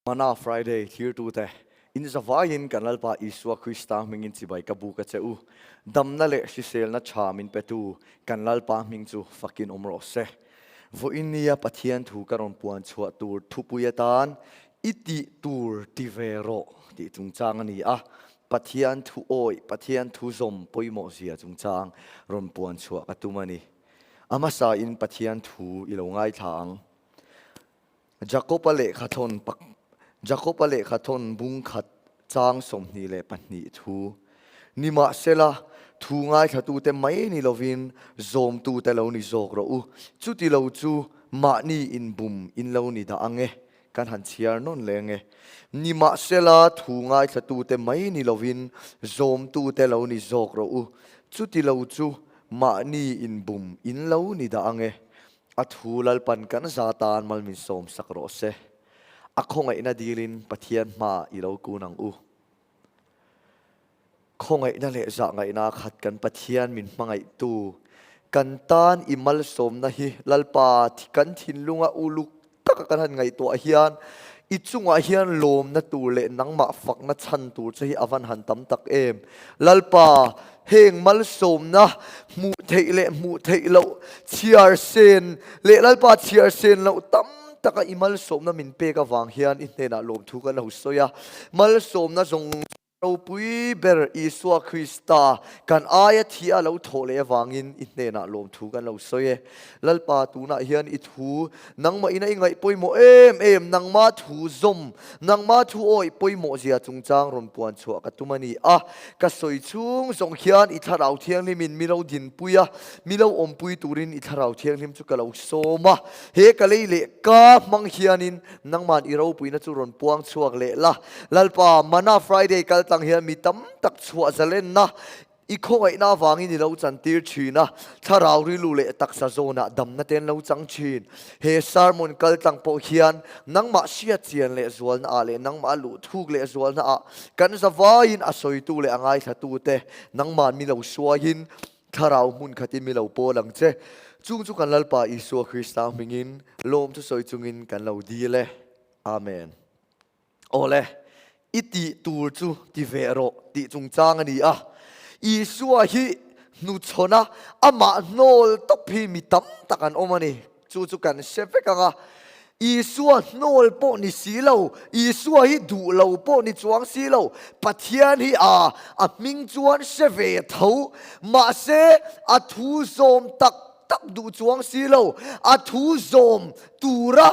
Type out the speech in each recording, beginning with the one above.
Mana Friday thirtute, in zavaiin kan Lalpa Isua Krista hmingin chibai ka buk a che u. Damna leh hriselna tha min petu kan Lalpa hming chu fakin awm rawh se. Vawiin nia Pathian thu ka rawn puan chhuah tur thupui atan i tih tur ti ve rawh tih chungchang a ni a. Pathian thu awih, Pathian thu zawm pawimawh zia chungchang rawn puan chhuah ka tum a ni. A hmasain Pathian thu i lo ngaithla ang. Jakob-a lehkha thawn pak Jakob-a lehkha thawn bung khat chang 22 thu. Nimahsela, thu ngaithlatute mai ni lovin zawmtute lo ni zawk rawh u. Chuti lo chu mahni inbum in lo ni dah ang e, kan han chhiar nawn leh ang e. Nimahsela, thu ngaithlatute mai ni lovin zawmtute lo ni zawk rawh u. Chuti lo chu mahni inbum in lo ni dah ang e. A thu Lalpan kan za tan mal min sawm sak rawh se. A khawngaihna dilin Pathian hmaah i lo kun ang u. Khawngaihna leh zahngaihna khat kan Pathian min hmangaihtu, kan tan i malsawmna hi Lalpa kan thinlunga uluk taka kan han ngaihtuah hian i chungah hian lawmna tur leh nangmah fakna chhan tur che hi a van han tam tak em. Lalpa, heng malsawmna hmuh theih leh hmuh theih loh chhiar sen leh Lalpa chhiar sen loh tam taka i malsawmna min pek avang hian i hnenah lawmthu kan lo sawi a. Malsawmna zawng Ropui ber Isua Krista kan aia thi a lo thawh leh avangin i hnenah lawmthu kan lo sawi e. Lalpa tunah hian i thu nangmah ina i ngaih pawimawh em em, nangma thu zawm, nangma thu awih pawimawh zia chungchang rawn puan chhuah ka tum a ni a. Ka sawi chhung zawng hian i Thlarau Thianghlimin mi lo dinpui a, mi lo awmpui turin i Thlarau Thianghlim chu ka lo sawm a. He ka lei leh ka hmang hianin Nangman i ropuina chu rawn puang chhuak leh la. Lalpa, Mana Friday kal tlang hian mi tam tak chhuah zalenna i khawngaihna avangin i lo chantir thin a, thlarau rilru leh taksa zawnah damna te an lo chang thin. He sermon kal tlang pawh hian nangmah hriat chian leh zualna ah leh nangmah luh thuk leh zualna ah kan zavaiin a sawitu leh a ngaithlatu te nangman mi lo hruaiin Thlarau hmun khatin mi lo pawl ang che. Chung chu kan Lalpa Isua Krista hmingin lawm chu sawi chungin kan lo dil e. Amen. Awle, i tih tur chu ti ve rawh tih chungchang a ni a. Isua hi hnuchhawn a, amah hnawl tawp hi mi tam tak an awm a ni. Chu chu kan hre vek ang a, Isua hnawl pawh ni si lo, Isua hi duh lo pawh ni chuang si lo, Pathian hi a a hming chuan hre ve tho, mahse a thu zawm tak tak duh chuang si lo, a thu zawm tura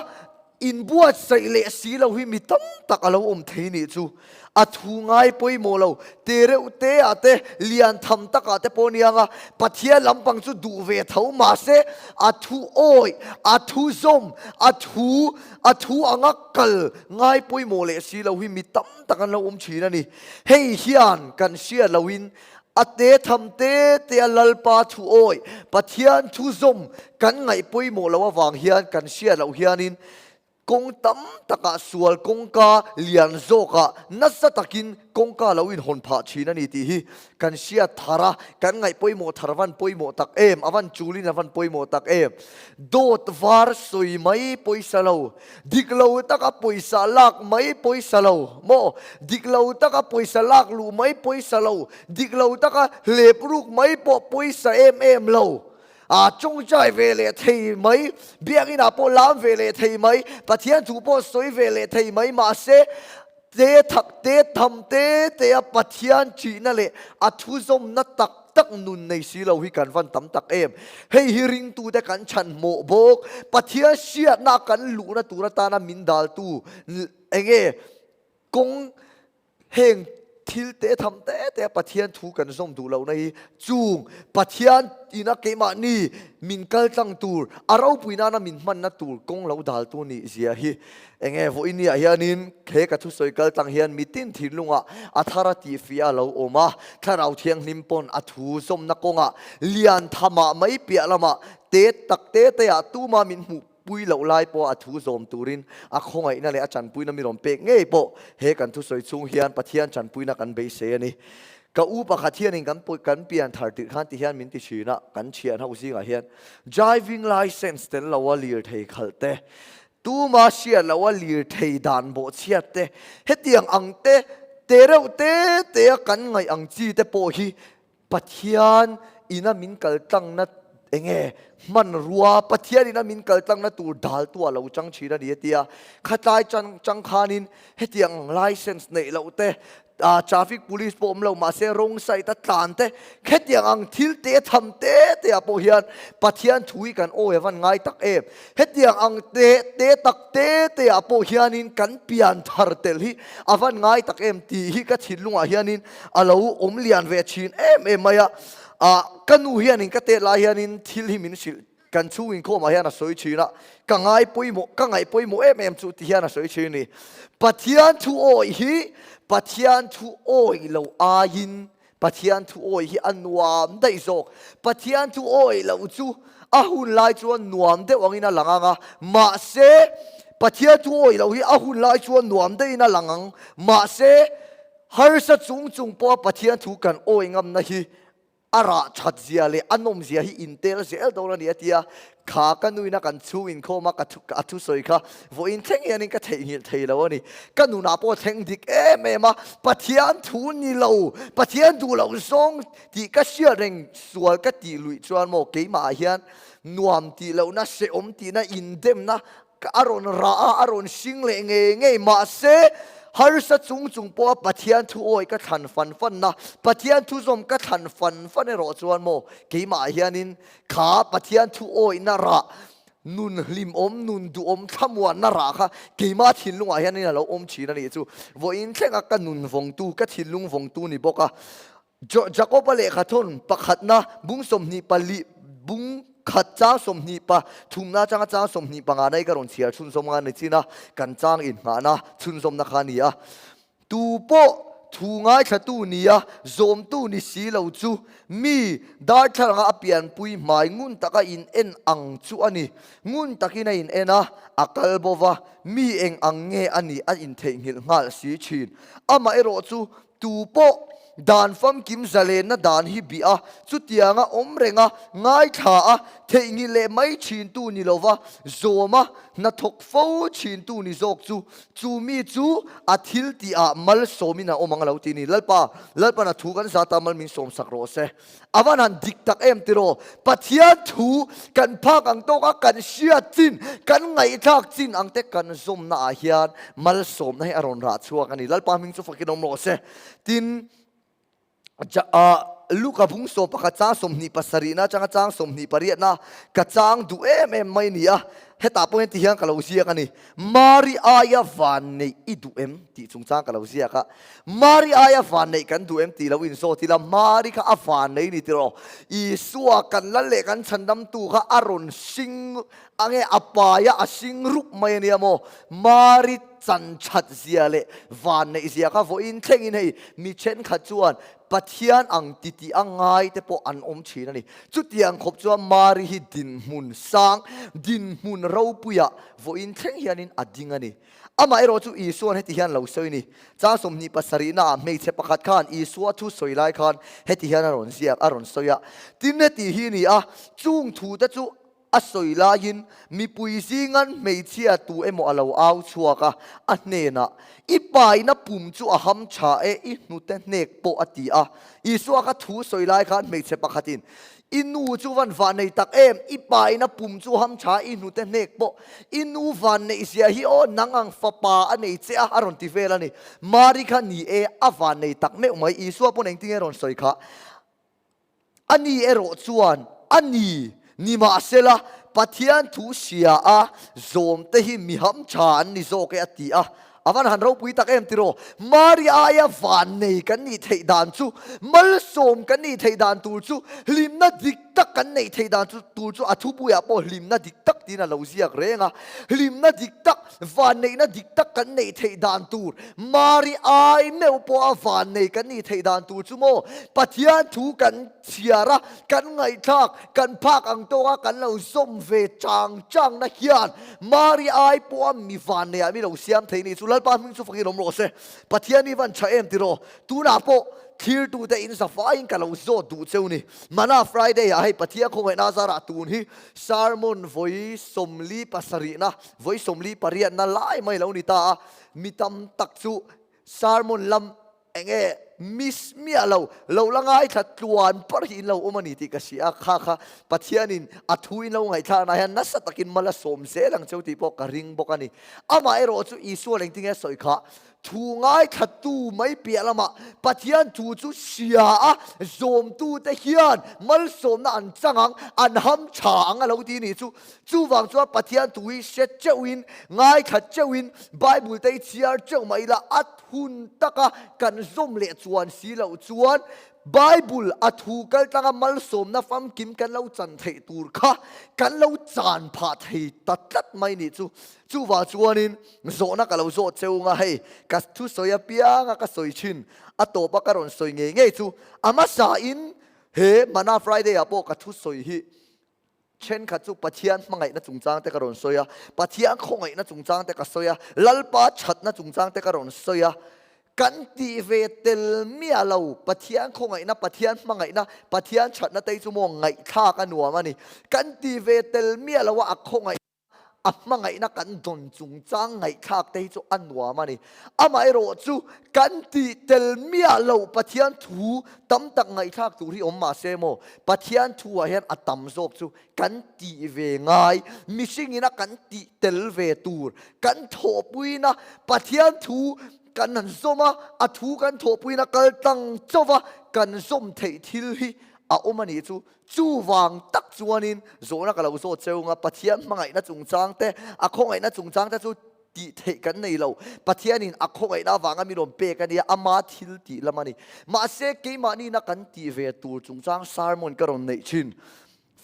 inbuatsaih leh si lo hi mi tam tak a lo awm thei nih chu. A thu ngai pawimawh lo, te reuh te ah te, lian tham tak ah te pawh nia nga, Pathian lampang chu duh ve tho mahse a thu awih, a thu zawm, a thu, a thu anga kal ngai pawimawh leh si lo hi mi tam tak an lo awm thin a ni. Hei hian kan hriat loin a te tham te te a Lalpa thu awih, Pathian thu zawm kan ngaih pawimawh loh avang hian kan hriat loh hianin Kawng tam takah sual kawngka lian zawkah nasa takin kawngka lo inhawn phah thin a ni tih hi kan hriat thar a, kan ngaih pawimawh thar avan pawimawh tak em, avan chulin avan pawimawh tak em. Dawt var sawi mai pawisa lo, dik lo taka pawisa lak mai pawisa lo maw, dik lo taka pawisa lak luh mai pawisa lo, dik lo taka hlep ruk mai pawh pawisa em em lo. A tawngtai ve leh thei mai, biakinah pawh lam ve leh thei mai, Pathian thu pawh sawi ve leh thei mai, mahse te thak te tham te te a Pathian thihna leh a thu zawmna tak tak nun nei si lo hi kan van tam tak em. Hei hi ringtute kan chhan hmawh bawk, Pathian hriatna kan luhna tur atana min daltu enge kawng Heng thil te tham te te a Pathian thu kan zawm duh lohna hi chung Pathian ina keimahni min kal tlang tur, a ropui nana min hmanna tur kawng lo daltu nih zia hi enge vawinia hianin he ka thusawi kal tlang hian mitin thinlungah a thar a tihfiah a lo awm a, Thlarau Thianghlim pawn a thu zawmna kawngah lian thamah mai piah lamah te tak te teah tuma min hmuh Pui loh lai pawh a thu zawm turin a khawngaihna leh a chanpuina mi rawn pek ngei pawh he kan thusawi chhung hian Pathian chanpuina kan beisei a ni. Ka u pakhat hianin kan kan pian thar tirh khan ti hian min ti thin a, kan thian ho zingah hian driving licence tel loa lirthei khalh te, Tuma hriat loha lirthei dan bawhchhiat te, hetiang ang te, te reuh te te a kan ngaih ang chi te pawh hi Pathian ina min kal tlangna enge hmanrua, Pathian ina min kal tlangna tur daltu a lo chang thin a ni a ti a. Khatlai chang chang khanin hetiang ang license neih loh te, traffic police pawh awm lo mahse rawng side a tlan te, khetiang ang thil te tham te te ah pawh hian Pathian thu hi kan awi a van ngai tak em. Hetiang ang te te tak te te ah pawh hianin kan pian thar tel hi a van ngai tak em tih hi ka thinlungah hianin a lo awm lian ve thin em em mai a. Ah ka nu hianin ka tet lai hianin thil hi min hrilh kan chhung inkhawmah hian a sawi thin a, ka ngai pawimawh ka ngaih pawimawh em em chu ti hian a sawi thin a ni. Pathian thu awih hi Pathian thu awih lo aiin Pathian thu awih hi a nuam daih zawk. Pathian thu awih loh chu a hun lai chuan nuam deuh angin a lang ang a, mahse Pathian thu awih loh hi a hun lai chuan nuam deuhin a lang ang, mahse harsa chung chung pawha Pathian thu kan awih ngamna hi a rah that zia leh a nawm zia hi intel zel dawn a ni a ti a, kha ka nuina kan chhung inkhawm a ka thu a thusawi kha vawiin thleng hianin ka theihnghilh thei lo a ni. Ka nunah pawh thleng dik em em a, Pathian thu ni lo, Pathian duh loh zawng tih ka hriat reng sual ka tih luih chuan maw keimahah hian nuam tih lohna, hrehawm tihna, indemna A rawn rah a, a rawn hring leh ngei ngei. Mahse, harsa chung chung pawha Pathian thu awi ka thlan fan fan na, Pathian thu zawm ka thlan fan fan erawh chuan maw, keimah hianin kha Pathian thu awihna rah, nun hlimawm, nun duhawm, thlamuanna rah kha keimah thinlungah hianin a lo awm thin a nih chu. Vawiin thlenga ka nun vawngtu, ka thinlung vawngtu ni bawk a. Jakoba lehkha thawn pakhatna bung 24 bung khat chang 20 pa thumna atanga chang 25 na hi ka rawn chhiar chhunzawm nga ni chin a, kan chang inngahna chhunzawmna kha a ni a. Tu pawh thu ngaithlatu nia zawmtu ni si lo chu mi darthlalanga a pianpui hmai ngun taka in en ang chu a ni. Ngun takin a in en a, a kal bo va, mi eng ang nge a nih a intheihnghilh nghal si thin. Amaherawh chu Tu pawh dan famkim zalenna dan hi bih a, chutianga awm reng a, ngaithla a, theihnghilh leh mai thintu ni lova, zawm a, hnathawk fo thintu ni zawk chu, chu mi chu a thil tihah malsawmin a awm ang a lo ti a ni. Lalpa, Lalpan a thu kan zat a, mal min sawmsak rawh se. A van han dik tak em tiraw? Pathian thu kan phak ang tawk a, kan hriat chin, kan ngaihthlak chin ang te kan zawmna ah hian malsawmna hi a rawn rah chhuak a ni. Lalpa hming chu fakin awm rawh se. Tin, Luka bung 11 chang 27 na atanga chang 28 na ka chang duh em em mai a ni a. Hetah pawh hian ti hian ka lo ziak a ni. Mari aia van neih i duh em tih chungchang ka lo ziak a. Mari aia van neih kan duh em tih lo inzawt ila, Mari kha a van nei ni tiraw? Isua kan lal leh kan chhandamtu kha a rawn hring ange a paia a hring rup mai a nia maw? Mari chan that zia leh van neih zia kha vawiin thlengin hei mi thenkhat chuan Pathian ang titi a ngai te pawh an awm thin a ni. Chutiang khawp chuan Mari hi dinhmun sang, dinhmun ropuiah vawiin thleng hianin a ding a ni. Amaherawh chu Isua'n heti hian lo sawi a ni. Chang 27 naah hmeichhe pakhat khan Isua thu sawi lai khan heti hian a rawn ziak, a rawn sawi a. Tin, heti hi a ni a, chung thute chu A sawi laiin mipui zingan hmeichhia tu emaw a lo au chhuak a, a hnenah, I paina pum chu a ham tha e, i hnute hnek pawh a ti a. Isua kha thu sawi lai khan hmeichhe pakhatin, I nu chu van vah nei tak em, i paina pum chu ham tha, i hnute hnek pawh, i nu van neih zia hi aw, nang ang fapa a nei che a, a rawn ti vel a ni. Mari kha ni e, a van nei tak meuh mai. Isua pawn engtin nge a rawn sawi kha? A ni erawh chuan a ni, nimahsela Pathian thu hria a zawmte hi mi ham tha an ni zawk e a ti a. A van han ropui tak em tiraw? Mari aia vannei kan nih theih dan chu, malsawm kan nih theih dan tur chu, hlimna dik tak kan neih theih dan chu tur chu a thupuiah pawh hlimna dik tak tiin a lo ziak reng a. Hlimna dik tak, vanneihna dik tak kan neih theih dan tur, Mari ai meuh pawha vannei kan nih theih dan tur chu maw? Pathian thu kan chhiar a, kan ngaihthlak, kan phak ang tawk a, kan lo zawm ve chang chang na hian Mari ai pawha mi vanneiah mi lo siam thei ni chu Lalpa hming chu fakin awm rawh se. Pathian hi van tha em tiraw? Tunah pawh. Thlirtute in zafaiin ka lo zawt duh cheu ni. Mana Friday ah hei Pathian khawngaihna zarah tun hi sermon vawi 47 na, vawi 48 na lai mai lo ni ta a. Mi tam tak chu sermon lam enge miss miah lo, lo la ngaithla tluan par hi in lo awm a ni tih ka hria a. Kha kha Pathianin a thu in lo ngaihthlakna hian nasa takin mal a sawm zel ang cheu tih pawh ka ring bawk a ni. Amaherawh chu Isua lengtinge sawi kha Thu ngaithlattu mai piah lamah Pathian thu chu hria a, zawmtute hian malsawmna an chang ang, an ham tha ang a lo ti nih chu. Chuvang chuan Pathian thu hi hre teuhin, ngaithla teuhin, Bible te hi chhiar teuh mai ila a hun taka kan zawm leh chuan si loh chuan Bible a thu kaltlanga malsawmna famkim kan lo chan theih tur kha kan lo chan phah thei ta tlat mai nih chu. Chuvang chuanin zawhna ka lo zawh cheu nga hei, ka thusawi apianga ka sawi thin, a tawpa ka rawn sawi ngei ngei chu a hmasain he Mana Friday ah pawh ka thusawi hi thenkhat chu Pathian hmangaihna chungchang te ka rawn sawi a, Pathian khawngaihna chungchang te ka sawi a, Lalpa thatna chungchang te ka rawn sawi a, kan tih ve tel miah lo, Pathian khawngaihna, Pathian hmangaihna, Pathian thatna te hi chu maw ngaihthlak a nuam a ni, kan tih ve tel miah lo a, a khawngaih. A hmangaihna kan dawn chungchang ngaihthlak te hi chu a nuam a ni. Amaherawh chu kan tih tel miah loh Pathian thu tam tak ngaihthlak tur hi awm mah se maw, Pathian thu ah hian a tam zawk chu kan tih ve ngai, mihringin a kan tih tel ve tur, kan thawhpuina Pathian thu kan han zawm a, a thu kan thawhpuina kal tlang chauh a kan zawm theih thil hi a awm a nih chu. Chuvang tak chuanin zawhna ka lo zawt cheu nga, Pathian hmangaihna chungchang te, a khawngaihna chungchang te chu tih theih kan nei lo. Pathianin a khawngaihna avanga mi rawn pek a nia, ama thil tih lam a ni. Mahse, keimahniina kan tih ve tur chungchang sermon ka rawn neih thin.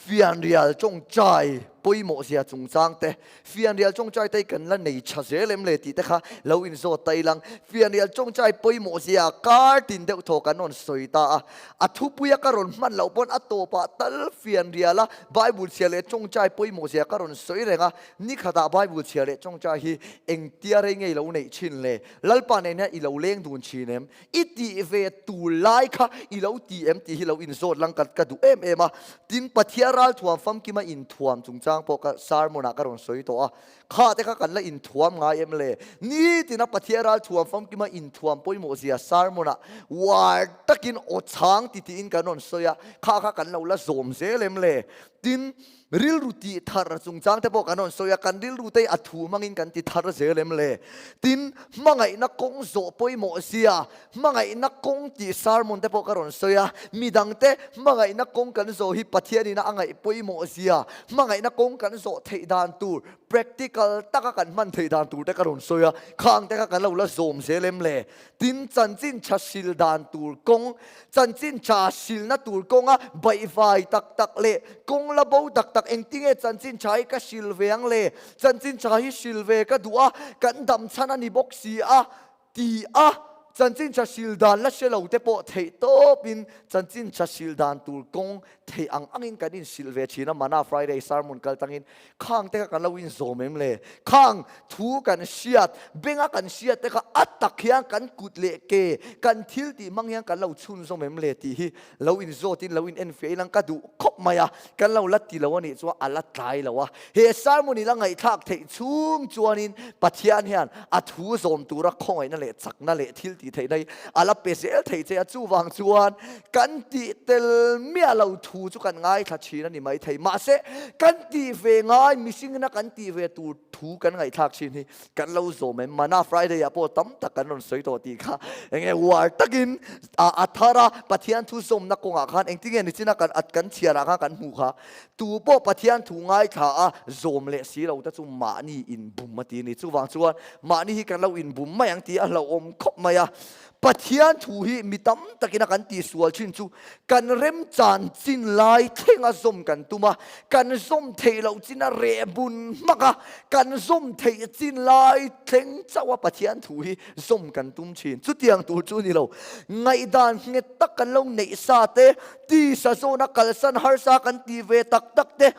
Fianrial tawngtai pawimawh zia chungchang te, Fianrial tawngtai te hi kan la nei tha zel em le tih te kha lo inzawt ta ilang. Fianrial tawngtai pawimawh zia kar tin deuh thaw kan rawn sawi ta a. A thupuia ka rawn hman loh pawn a tawpah tal fianrial a Bible chhiar leh tawngtai pawimawh zia ka rawn sawi reng a. Ni khatah Bible chhiar leh tawngtai hi engtia rei nge i lo neih thin le? Lalpa nen hian i lo leng dun thin em? I tih ve tur lai kha i lo ti em tih hi lo inzawt lang ka duh em em a. Tin, Pathian ralthuam famkima inthuam chungchang pawh ka sermon ah ka rawn sawi tawh a. Kha te kha kan la inthuam ngai em le? Nitina Pathian ralthuam famkima inthuam pawimawh zia sermon ah uar takin aw chhang ti tiin kan rawn sawi a. Kha kha kan lo la zawm zel em le? Tin, Rilru tih thar chungchang te pawh kan rawn sawi a, kan rilru te hi a thu hmangin kan ti thar zel em le? Tin, hmangaihna kawng zawh pawimawh zia, hmangaihna kawng tih sermon te pawh ka rawn sawi a, midangte hmangaihna kawng kan zawh hi Pathianina a ngaih pawimawh zia, hmangaihna kawng kan zawh theih dan tur, practical taka kan hman theih dan tur te ka rawn sawi a, khang te kha kan lo la zawm zel em le? Tin, chanchin tha hril dan tur kawng, chanchin tha hrilna tur kawnga baihvai tak tak leh kawng la bo tak tak engtinge chanchin tha hi ka hril ve ang le, chanchin tha hi hril ve ka duh a, kan dam chhan a ni bawk si a, ti a chanchin tha hril dan la hre lo te pawh theih tawpin chanchin tha hril dan tur kawng theih ang angin kan inhrilh ve thin a, Mana Friday sermon kal tangin Khang te kha kan lo inzawm em le? Khang thu kan hriat, benga kan hriat te kha a tak hian kan kut leh ke, kan thil tih hmang hian kan lo chhunzawm em le tih hi lo inzawtin lo inenfiah ilang ka duh khawp mai a, kan lo la ti lo a nih chuan a la tlai lo a. He sermon i la ngaihthlak theih chhung chuanin Pathian hian a thu zawm tura khawngaihna leh chakna leh thil tih theihna hi a la pe zel thei che a, chuvang chuan kan tih tel miah lo thu chu kan ngaithla thin a ni maithei. Mahse, kan tih ve ngai mihringina kan tih ve tur thu kan ngaihthlak thin hi kan lo zawm em? Mana Friday ah pawh tam tak kan rawn sawi tawh tih kha enge uar takin a thar a, Pathian thu zawmna kawngah khan engtinge nichina kan kan chhiarah khan kan hmuh kha tu pawh Pathian thu ngaithla a zawm leh si lo te chu mahni inbum a ti a ni. Chuvang chuan mahni hi kan lo inbum mai ang tih a hlauhawm khawp mai a. Pathian thu hi mi tam takin a kan tihsual thin chu kan remchan chin lai thlenga zawm kan tum a, kan zawm theih loh chin a reh bun hmak a, kan zawm theih chin lai thleng chauh a Pathian thu hi zawm kan tum thin. Chutiang tur chu ni lo. Ngaihdan nghet tak kan lo neih sa te, tisa zawna kalsan harsa kan tih ve tak tak te,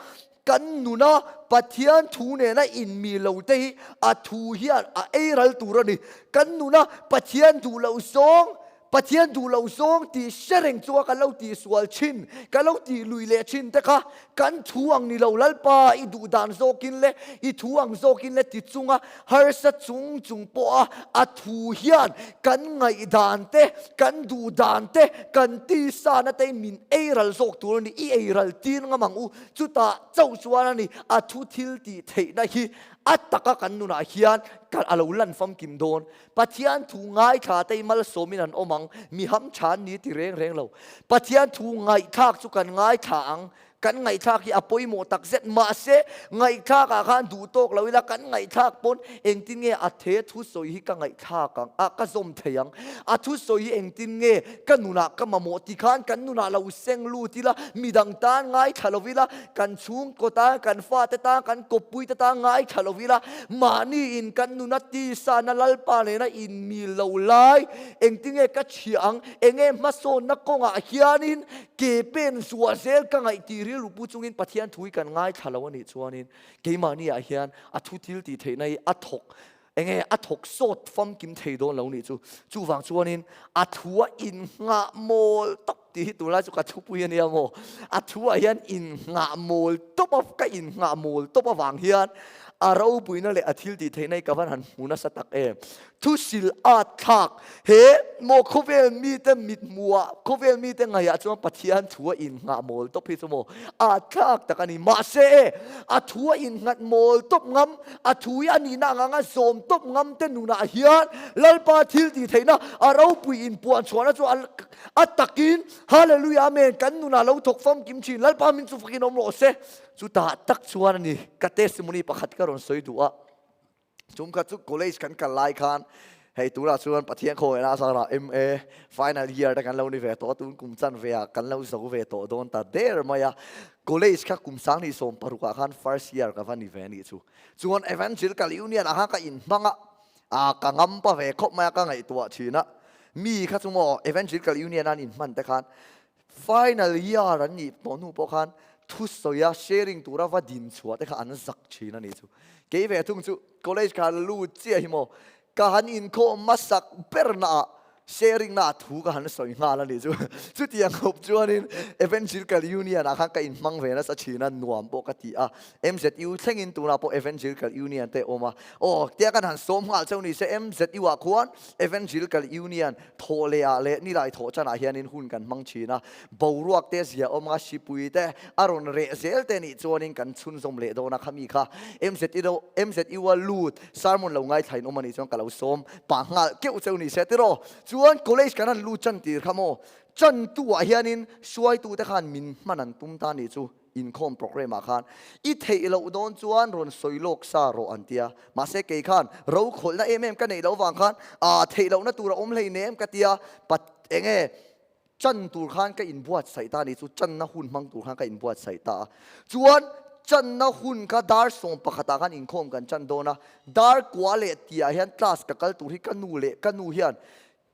Kan nuna Pathian thu nena inmi lo te hi a thu hian a ei ral tur a ni. Kan nuna Pathian duh loh zawng, Pathian duh loh zawng tih hre reng chunga kan lo tihsual thin, kan lo tih lui leh thin te kha kan thu ang ni lo Lalpa i duh dan zawkin le i thu ang zawkin le ti chunga harsa chung chung pawha a thu hian kan ngaihdan te, kan duh dan te, kan tisana te min ei ral zawk tur a ni, i ei ral tir ngam ang u. Chutah chauh chuan a ni a thu thil tih theihna hi a taka kan nunah hian a lo lan famkim dawn. Pathian thu ngaithla te i malsawmin an awm ang, mi ham tha an ni ti reng reng lo. Pathian thu ngaihthlak chu kan ngaithla ang, kan ngaihthlak hi a pawimawh tak zet. Mahse, ngaihthlak ah khan duh tawk lo ila kan ngaihthlak pawn engtin nge a the thu sawi hi ka ngaihthlak ang, ah ka zawm thei ang, a thu sawi hi engtin nge ka nunah ka mamawh ti khan kan nunah lo seng lut ila, midang tan ngaithla lo ila, kan chhungkaw tan, kan fate tan, kan kawppui te tan ngaithla lo ila, mahni in kan nuna tisana Lalpa nena inmil lo lai, engtinge ka chhia ang, enge hmasawnna kawngah hianin ke pen zuah zel ka ngaih tih rilru pu chungin Pathian thu hi kan ngaithla lo a nih chuanin keimahni ah hian a thu thil tih theihna hi a thawk Enge a thawk sawt famkim thei dawn lo nih chu. Chuvang chuanin a thua innghah mawl tawp tih hi tunlai chu ka thupui a nia maw. A thuah hian innghah mawl tawp a, ka innghah mawl tawp avang hian a ropuina leh a thil tih theihna hi ka van han hmu nasa tak em. Thusil at thlak he maw khawvel mite mithmuhah, khawvel mite ngaihah chuan Pathian thua innghah mawl tawp hi chu maw at thlak tak a ni. Mahse e, a thua innghat mawl tawp ngam, A thu hi a nihna ang anga zawm tawp ngam te nunah hian Lalpa thil tih theihna a ropui inpuan chhuahna chu a takin Hallelujah Amen kan nunah lo thawk famkim thin Lalpa min chu fakin awm rawh se. Chutah tak chuan a ni ka testimony pakhat ka rawn sawi duh a. Chungkhat chu college kan kal lai khan hei tunah chuan Pathian khawngaihna a zarah MA final year te kan lo ni ve tawh a, tun kum chanve ah kan lo zo ve tawh dawn ta der mai a. College kha kum 2016 ah khan first year ka va ni ve anih chu. Chuan Evangelical Union ah khan ka inhmang a, ah ka ngampa ve khawp mai a ka ngaihtuah thin a. Mi kha chu maw Evangelical Union a an inhman te khan final year an nih tawh hnu pawh khan thusawi a sharing tura va din chhuah te kha an zak thin anih chu. Kei ve thung chu college kha lut chiah hi maw Ka han inkhawm hmasak ber naah sharing naah thu ka han sawi nghal a nih chu. Chutiang khawp chuanin Evangelical Union ah khan ka inhmang ve nasa thin a, nuam pawh ka ti a. MZU thlengin tunah pawh Evangelical Union te a awm a. Aw, tia kan han sawm nghal cheu ni se MZU ah khuan Evangelical Union thawh leh ah leh nilai thawh chanah hianin hun kan hmang thin a. Boruak te zia awm anga sipui te a rawn reh zel te nih chuanin kan chhunzawm leh dawn a khami kha MZU a lut Sermon lo ngaithla in awm anih chuan ka lo sawm pah nghal keuh cheu ni se tiraw. Chuan college kan han lut chan tir kha maw? Chantu ah hianin hruaitu te khan min hman an tum ta nih chu inkhawm program ah khan i theih loh dawn chuan rawn sawi lawk sa rawh an tia. Mahse kei khan ro khawlhna em em ka neih loh vang khan aa theih lohna tur a awm hleinem ka tia pat enge Chan tur khan ka inbuatsaih ta a ni chu, channa hun hmang tur khan ka inbuatsaih ta a. Chuan channa hun kha dar sawm pakhatah khan inkhawm kan chan dawn a, dar kua leh tihah hian class ka kal tur hi ka nu leh ka nu hian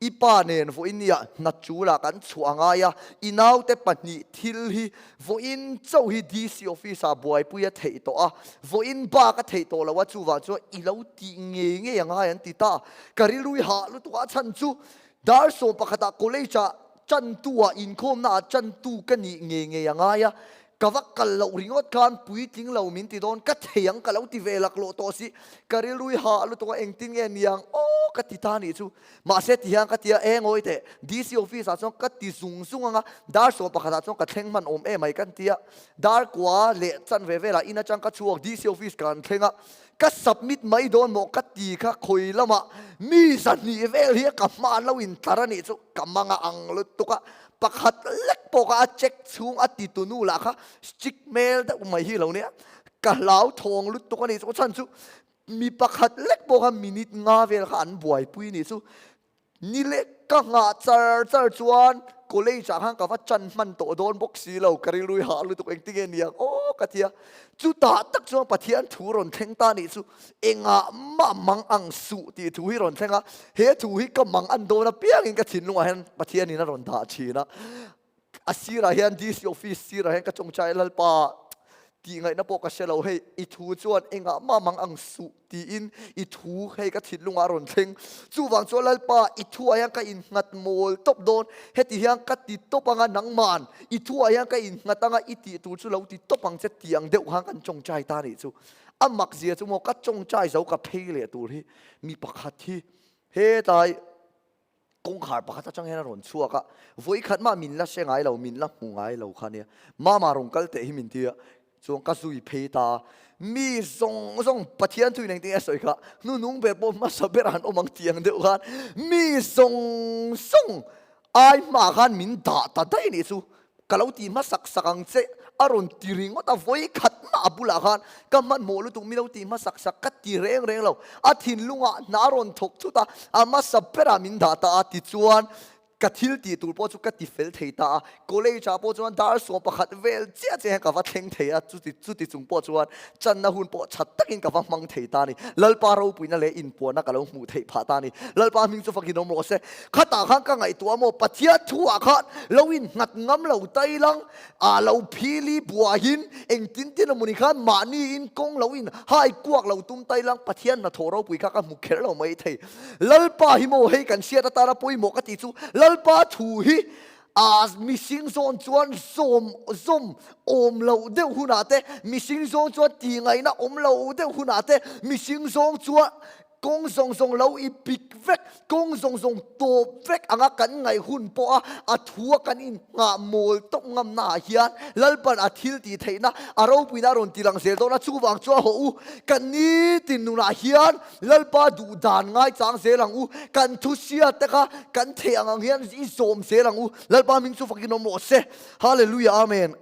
i pa nen vawiin nia hna chulah kan chhuah a ngai a, i naute pahnih thil hi vawiin chauh hi DC office ah buaipui a theih tawh a, vawiin bak a theih tawh lo a, chuvang chuan i lo tih ngei ngei a ngai an ti ta. Ka rilru i hah lutuk a chhan chu Dar 11 ah college ah chantu ah inkhawmna ah chantu ka nih ngei ngei a ngai a, ka va kal loh ringawt khan puitling lo min ti dawn, ka thei ang ka lo ti ve laklawh tawh si, ka rilru i hah lutuk a engtin nge niang aw ka ti ta nih chu. Mahse ti hian ka ti a, e ngawi teh, DC office ah chuan ka ti zung zung ang a, dar 11 ah chuan ka thleng hman awm em mai kan ti a, dar kua leh chanve velah in atang ka chhuak DC office ka han thleng a, Ka submit mai dawn maw ka ti kha khawi lamah mi zahnih vel hi ka hma lo in tlar a nih chu ka mang a ang lutuk a, pakhat lek pawh kha a check chhung a ti tunu lah kha strict hmel deuh mai hi lo nia, ka hlau thawng lutuk a nih chu chhan chu mi pakhat lek pawh kha minute nga vel kha an buaipui nih chu. Ni leh ka nghah char char chuan college ah khan ka va chan hman tawh dawn bawk si lo, ka rilru i hah lutuk engtin nge niang aw ka ti a. Chutah tak chuan Pathian thu rawn thleng ta nih chu engah mah mang ang suh tih thu hi rawn thleng a, he thu hi ka mang an dawn apiangin ka thinlungah hian Pathianin a rawn dah thin a. A sirah hian DC office sirah hian ka chawngchai Lalpa. Tih ngaihna pawh ka hre lo, hei i thu chuan engah mah mang ang suh tiin i thu hei ka thinlungah a rawn thleng. Chuvang chuan Lalpa i thuah hian ka innghat mawl tawp dawn, heti hian ka ti tawp anga nangman i thuah hian ka innghat anga i tih tur chu lo ti tawp ang che ti ang deuh khan kan tawngtai ta nih chu. A mak zia chu maw ka tawngtai zo ka phei leh tur hi mi pakhat hi hetlai Kawngkhar pakhat atang hian a rawn chhuak a, vawikhat mah min la hre ngai lo, min la hmu ngai lo kha nia. Mama rawn kal teh hi min ti a, chuan ka zui phei ta a. Mi zawng zawng Pathian thuin engtin nge a sawi kha, hnunung ber pawh hmasa ber an awm ang tih ang deuh khan mi zawng zawng ai hmaah khan min dah ta daih a nih chu. Ka lo ti hmasak sak ang che, a rawn ti ringawt a, vawi khat mah a bulah khan ka hmanhmawh lutuk mi lo ti hmasak sak ka ti reng reng lo. A thinlungah hna a rawn thawk thut a, a hmasa berah min dah ta a, tichuan ka thil tih tur pawh chu ka ti fel thei ta a. College ah pawh chuan dar 11 vel chiah chiah hian ka va thleng thei a, chuti chuti chung pawh chuan channa hun pawh tha takin ka va hmang thei ta a ni. Lalpa ropuina leh inpuanna ka lo hmuh theih phah ta a ni. Lalpa hming chu fakin awm rawh se. Khatah khan ka ngaihtuah maw Pathian thuah khan lo innghat ngam lo tailang ah lo phili buahin engtin tin amawni khan mahni in kawng lo in hai kuak lo tum tailang Pathian hnathawh ropui kha ka hmu kher lo mai thei. Lalpa hi maw hei kan hriat atana pawimawh ka tih chu Lalpa thu hi ah mihring zawn chuan zawm zawm awm loh deuh hunah te mihring zawng chuan tihngaihna awm lo deuh hunah te mihring zawng chuan Kawng zawng zawng lo i pik vek, kawng zawng zawng tawp vek anga kan ngaih hun pawha a thua kan inngah mawl tawp ngamna ah hian Lalpan a thil tih theihna a ropuina a rawn ti lang zel dawn a, chuvang chuan hawh u, kan nitin nunah hian Lalpa duh dan ngaichang zel ang u, kan thu hriat te kha kan theih ang ang hian i zawm zel ang u, Lalpa hming chu fakin awm rawh se. Hallelujah Amen.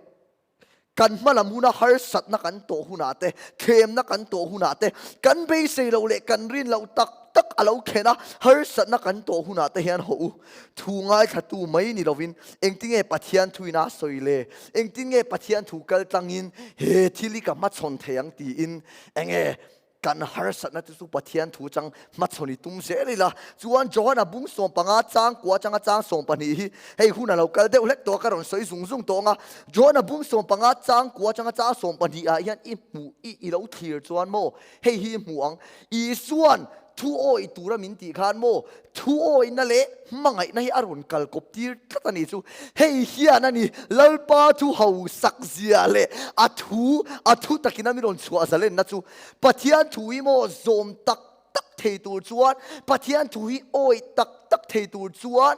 Kan hmalam huna harsatna kan tawh hunah te, thlemna kan tawh hunah te, kan beisei loh leh kan rin loh tak tak a lo khen a, harsatna kan tawh hunah te hian hawh u. Thu ngaithlatu mai ni lovin engtinge Pathian thuina a sawi le? Engtin nge Pathian thu kal tlangin he thil hi ka hmachhawn thei ang tiin enge Kan harsatna te chu Pathian thu chang hmachhawn i tum zel ila. Chuan Johana bung 15 chang kua changa chang 12 hi hei hun a lo kal deuh hlek tawh a, ka rawn sawi zung zung tawh ang a. Johana bung 15 chang kua changa chang 12 ah hian i hmuh i i lo thlir chuan maw hei hi i hmuh ang. Isuan thu awih tura min tih khan maw thu awihna leh hmangaihna hi a rawn kal kawp tir tlat a ni chu. Hei hian a ni Lalpa thu hausak zia leh a thu a thu takin a min rawn chhuah zalenna chu. Pathian thu hi maw zawm tak tak thei tur chuan, Pathian thu hi awih tak tak thei tur chuan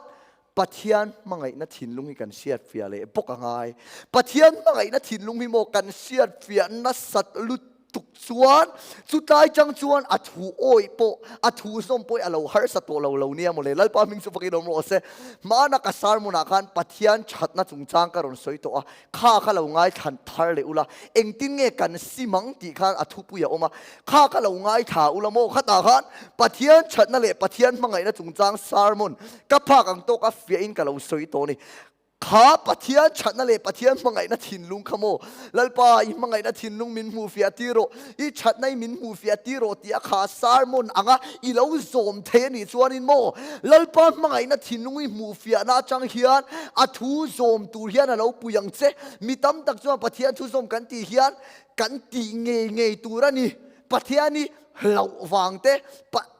Pathian hmangaihna thinlung hi kan hriatfiah leh bawk a ngai. Pathian hmangaihna thinlung hi maw kan hriatfiah nasat lutuk chuan chutlai chang chuan a thu awih pawh, a thu zawm pawh hi a lo harsa tawh lo lo nia mawle. Lalpa hming chu fakin awm rawh se. Hmana ka sermon ah khan Pathian thatna chungchang ka rawn sawi tawh a, kha kha lo ngaithlan thar leh ula, engtin nge kan sim ang tih khan a thupui a awm a, kha kha lo ngaithla ula maw? Khatah khan Pathian thatna leh Pathian hmangaihna chungchang sermon ka phak ang tawk a fiahin ka lo sawi tawh a ni. Kha Pathian thatna leh Pathian hmangaihna thinlung kha maw? Lalpa, i hmangaihna thinlung min hmuh fiah tir rawh, i thatna i min hmuh fiah tir rawh tih a kha sermon anga i lo zawm thei a nih chuanin maw? Lalpa hmangaihna thinlung i hmuh fiahna atang hian a thu zawm tur hian a lo pui ang che. Mi tam tak chuan Pathian thu zawm kan tih hian kan tih ngei ngei tur a ni. Pathian hi hlauh vang te,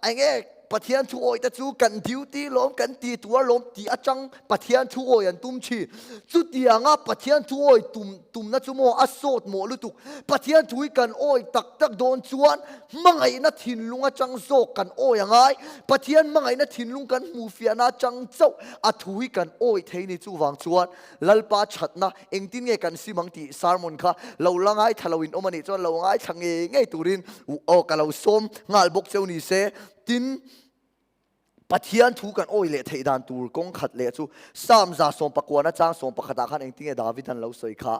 eng nge Pathian thu awih te chu kan duty lawm, kan ti tur lawm tih atang Pathian thu awih an tum thin. Chutianga Pathian thu awih tum tumna chu maw a sawt mawh lutuk. Pathian thu hi kan awih tak tak dawn chuan hmangaihna thinlung atang zawk kan awih a ngai. Pathian hmangaihna thinlung kan hmuh fiahna atang chauh a thu hi kan awih thei ni. Chuvang chuan Lalpa thatna engtin nge kan sim ang tih sermon kha lo la ngaithla lo in awm a nih chuan lo ngaithla ngei ngei turin aw ka lo sawm nghal bawk cheu ni se. Tin, Pathian thu kan awih leh theih dan tur kawng khat leh chu Psalm 119 chang 11 ah khan engtin nge David an lo sawi kha?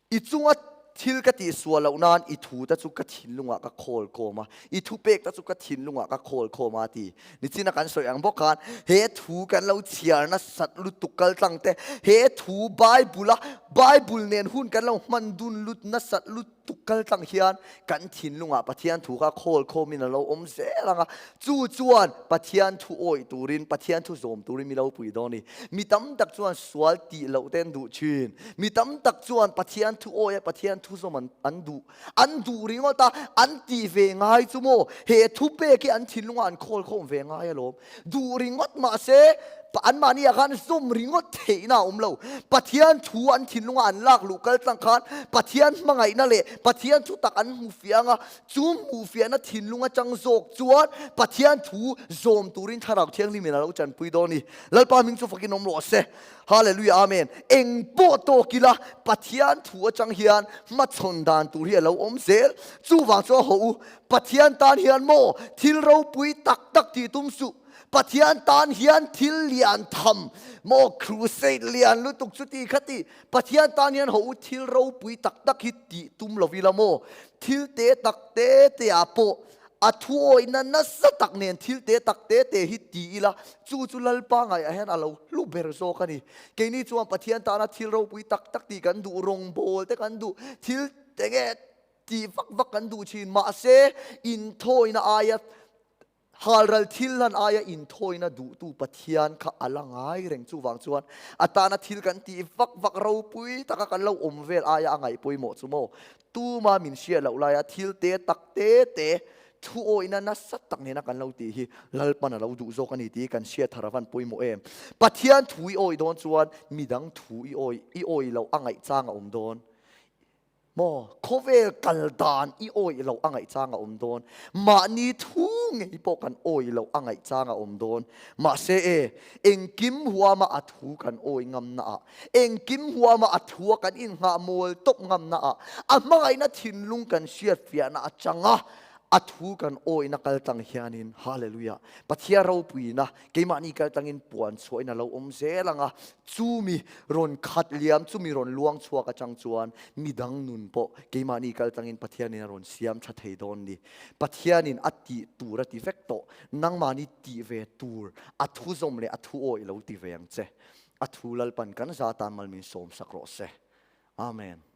I chunga thil ka tih sual loh nan i thu te chu ka thinlungah ka khawl khawm a, i thupek te chu ka thinlungah ka khawl khawm a ti. Nichina kan sawi ang bawk khan he thu kan lo chhiar nasat lutuk kal tlang te, he thu Bible a Bible nen hun kan lo hman dun lut nasat lutuk. lutuk kal tlang hian kan thinlungah Pathian thu kha khawl khawmin a lo awm zel ang a. Chu chuan Pathian thu awih turin, Pathian thu zawm turin mi lo pui dawn a ni. Mi tam tak chuan sual tih loh te an duh thin. Mi tam tak chuan Pathian thu awih a Pathian thu zawm an an duh an duh ringawt a, an tih ve ngai chu maw? He thu pek hi an thinlungah an khawl khawm ve ngai alawm. Duh ringawt mahse anmahni ah khan zawm ringawt theihna a awm lo. Pathian thu an thinlunga an lak luh kal tlang khan Pathian hmangaihna leh Pathian thu tak an hmu fiang a, chu hmuhfiahna thinlung atang zawk chuan Pathian thu zawm turin Thlarau Thianghlimin a lo chanpui dawn a ni. Lalpa hming chu fakin awm rawh se. Hallelujah Amen. Eng pawh tawk ila Pathian thu atang hian hmachhawn dan tur hi a lo awm zel. Chuvang chuan haw u, Pathian tan hian maw thil ropui tak tak tih tum suh. Pathian tan hian thil lian tham maw crusade lian lutuk chu ti kha ti. Pathian tan hian haw u thil ropui tak tak hi tih tum lo ila maw thil te tak te te ah pawh a thuawihna nasa tak nen thil te tak te te hi ti ila chu chu Lalpa ngaihah hian a lo hlu ber zawk a ni. Keini chuan Pathian tana thil ropui tak tak tih kan duh, rawngbawl te kan duh, thil enge tih vak vak kan duh thin. Mahse, inthawina aia halral thil hlan aia inthawina duhtu Pathian kha a la ngai reng. Chuvang chuan a tana thil kan tih vak vak ropui taka kan lo awm vel aia a ngaih pawimawh chu maw? Tuma min hriat loh laia thil te tak te te thuawihna nasa tak nena kan lo tih hi Lalpan a lo duh zawk a ni tih kan hriat thar avan pawimawh em. Pathian thu i awih dawn chuan midang thu i awih i awih loh a ngaih chang a awm dawn. Maw khawvel kal dan i awih loh a ngaih chang a awm dawn. Mahni thu ngei pawh kan awih loh a ngaih chang a awm dawn. Mahse e, engkim huama a thu kan awih ngamna ah Engkim huama a thua kan inghah mawl tawp ngamna ah a hmangaihna thinlung kan hriatfiahna atanga a thu kan awihna kal tlang hianin Hallelujah Pathian ropuina keimahni kal tlangin puan chhuahin a lo awm zel ang a, chumi rawn khat liam chumi rawn luang chhuak atang chuan midang nun pawh keimahni kal tlangin Pathianin a rawn siam tha thei dawn ni. Pathianin a tih tur a ti vek tawh, nangmahni tih ve tur a thu zawm leh a thu awih lo ti ve ang che. A thu Lalpan kan za tan mal min sawm sak rawh se. Amen.